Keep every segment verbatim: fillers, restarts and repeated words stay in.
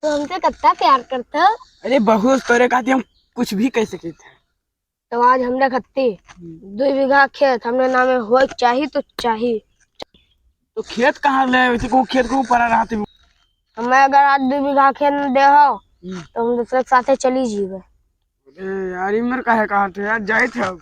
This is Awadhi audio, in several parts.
तो हमसे कितना प्यार करता? अरे बहुत, तोरे खातिर हम कुछ भी कह सके थे। तो आज हमरे खत्ती हम्म। दो बीघा खेत हमरे नामे होए के चाही तो चाही। तो खेत कहाँ ले, वैसे को खेत को पड़ा रहते हो? हमें अगर आज दो बीघा खेत न दे हो, हम्म। तो हम दूसरे के साथे चली जीवे। अरे यार, इमर काहे कहा थे यार, जाए थे अब।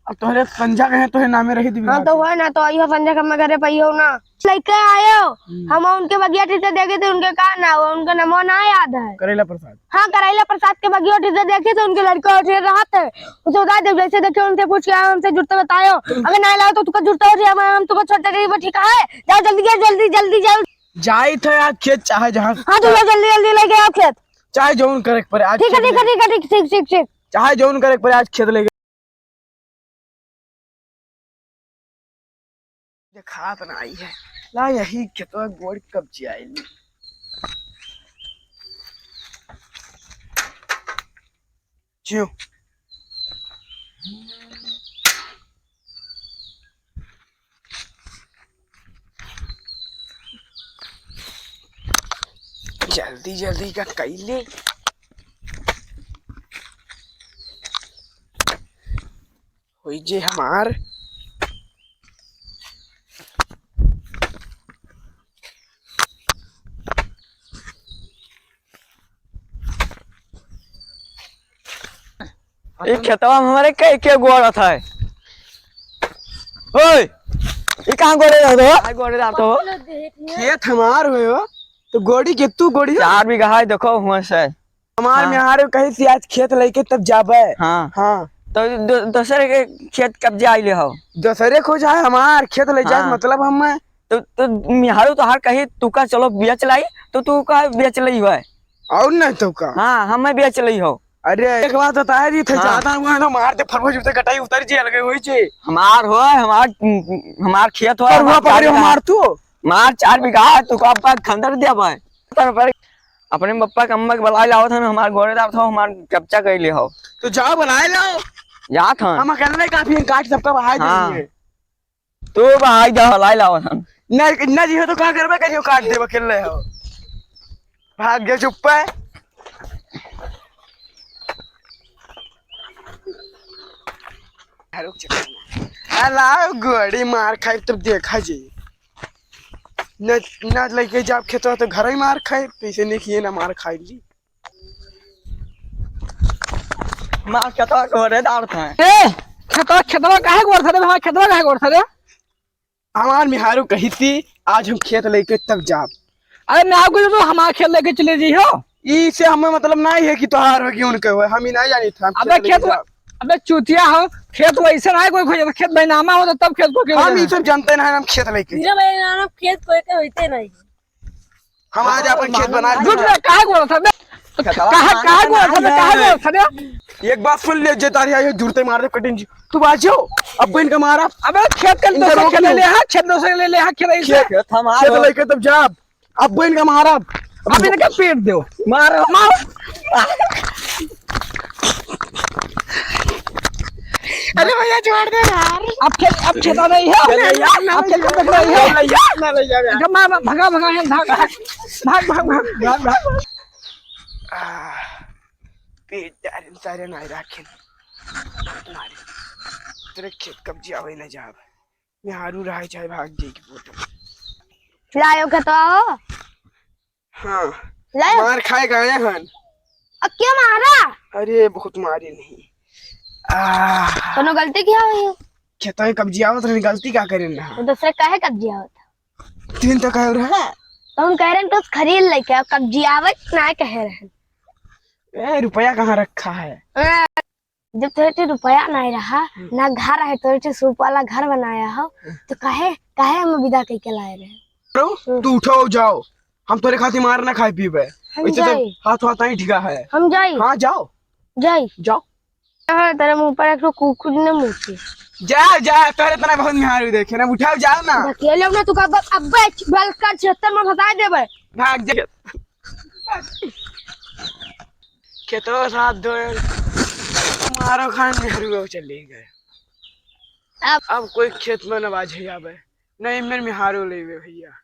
अब तोहरे संझा कहे तोहरे नामे रही दो बीघा हाँ, तो खेत। होए ना, तो आइयो संझा के हमें घरे पाइयो ना। लइके आयो, हम्म। हम उनके बगिया ठीक से देखे थे, उनके का ना हुआ, उनका नमो ना याद है। करेला प्रसाद। हाँ, करैला प्रसाद के बगिया उठे से देखे थे, उनके लड़का उठे रहत है। उसे बता दे, जैसे देखे उनसे पूछ के आए, हमसे जुड़ते बतायो। अगर ना लाओ तो तुका जुड़ता हो जाए, हम तुका छोड़ते नहीं, वो ठीक है? जाओ जल्दी, जाओ जल्दी, जल्दी जाओ। जाई थे आज खेत, चाहे जहाँ हाँ, तो जाओ जल्दी, जल्दी लेके आओ खेत। चाहे जौन करे के पड़े आज ठीक है, खेत ठीक है, लेके। ठीक है, ठीक, ठीक, ठीक, ठीक। चाहे जौन करे के पड़े आज खेत लेके। देखात ना आई है। ला यही खेतवा गोड़ कब्जे आइल। जियो। जल्दी जल्दी का कैले। होई जे हमार। ई खेतवा में हमारे के, के गोड़त है? ओए, ई कहाँ गोड़े रहत हो? कहाँ गोड़े रहत हो? खेत हमार होयो, तो गोड़ी के तू गोड़ी हो? चार बीघा है, देखो हुआ से। हमार हाँ। मेहारे कही थी आज खेत लेके तब जाबे। हाँ। हाँ। तो दो-, दूसरे के खेत कब्जे आइले हो। दूसरे को जाए हमार खेत ले जाए हाँ। मतलब हम तो, तो मेहारू तोहार कही तू का चलो बेच लाई, तो तू का बेच लई हो? और नहीं तो का? हाँ, हमें बेच लई हो। अरे, एक बात बता दी, थे हाँ। ज्यादा हुआ ना, मार दे, फरवा जूते कटाई उतर जी, अलगे होई जी। हमार हो, हमार, हमार खेत हो, फरवा हमार चार पकड़े बीघा। मार तू। मार चार बीघा, तू का अब खंदर दिया भाई। पर, पर अपने बप्पा के अम्मा के बुलाए लावत हन, हमार गोरेदार था, हमार कब्जा कैले हो। तो जाओ, बुलाए लाओ। जात हन। हम अकेले काफी हैं, काट सबका बहाए हाँ। देंगे। तू बहाई दे, बुलाए लावत हन। ना, ना जी हो तो का करबे करियो, काट देबे, अकेले हो। भाग गए चुप्पे। रुक जा। अलाओ गोड़ी मार खाई तब देखा जी। न, न लेके जाब खेतवा तो घर ही मार खाई, तो इसे नहीं किए ना मार खाई ली। मार खेतवा गोरेदार था। ए, खेतवा, खेतवा काहे गोर था रे? हमार खेतवा काहे गोर था रे? हमार मेहारू कही थी, "आज हम खेत लेके तब जाब।" अरे ना कुछ तो हमार खेत लेके चले जी हो। ई से हमें मतलब नहीं है कि तोहार हो कि उनके हो, हम ही नहीं जानी था, हम अबे खेत खेत लेके वा-, जाब। अबे चूतिया हो, खेत वैसे नहीं कोई खोजे, खेत बैनामा हो तो तब खेत को क्यों हम लेना? ई सब जानते नहीं, हम खेत लेके। मेरा भाई नाना खेत कोई के होते नहीं। हम आज अपन खेत बना झूठ में काहे बोलत हबे? खेतवा काहे, काहे बोलत हबे? काहे बोलत हबे? एक बात सुन ले, जे तारी आई जुड़ते मार दे कटिन जी। तू बाजो, अब इनका मारा। अबे खेत कर इनका दोसर रोक खेत ले लो। ले, हाँ, खेत दोसर ले ले, हाँ, खेत ऐसे। खेत, खेत हमार खेत हो। लेके तब जा। अब इनका मारा। अब इनका पीट दो। मारो। मारो। अरे भैया, छोड़ दे यार। अब खेत, अब खेता नहीं है। खेत नहीं है। अब खेत नहीं है। ना ले जा, ना ले जा। इधर मार, मार, भगा, भगा, यहाँ भाग, भाग, भाग, भाग, भाग, भाग। आह, पेट डारे, सारे ना राखें। मारे। तेरे खेत कब्जे आवे ना जाब। मेहारू रहे चाहे भाग जाए की फोटो। लायो खेतवा हो? हाँ। लायो? मार खाए गए हन। अब क्यों मारा? अरे बहुत मारे नहीं। आह। कोनो गलती क्या हुई? खेतवा कब्जे आवत रहे, गलती का करे ना? तो दूसरे काहे कब्जे आवत? तीन तो कहे रहा। तो हम कह रहे हैं, कुछ खरीद लेके आओ, कब्जे आवत ना कह रहे हैं। ए, रुपया कहाँ रखा है? ए, जब तोरे ठे रुपया नाहीं रहा, हम्म। ना घर है, तोरे ठे सूप वाला घर बनाया हो, हम्म। तो काहे, काहे हम विदा कइके लाए रहे? करो, हम्म। तू उठो, जाओ, हम तोरे खातिर मार ना खाए पीबे। हम वैसे तो जाई। हाथ वाथ नहीं ठिका है। हम जाई। हाँ, जाओ। जाई। जाओ। हाँ, तेरे मुंह पर एक ठो कुकुर ने मूछी। जाओ, जाओ, तोरे इतना बहुत मेहारू देखे ना, उठाओ, जाओ ना। धकेले ना, तू का अब, अब बलका क्षेत्र में फंसा देबे। भाग जा। खेतवा साथ धोए, मारो खान मेहरुआ चले गए। अब अब कोई खेत में न बाझे आवे, नहीं मेरे मेहारू लेवे भैया।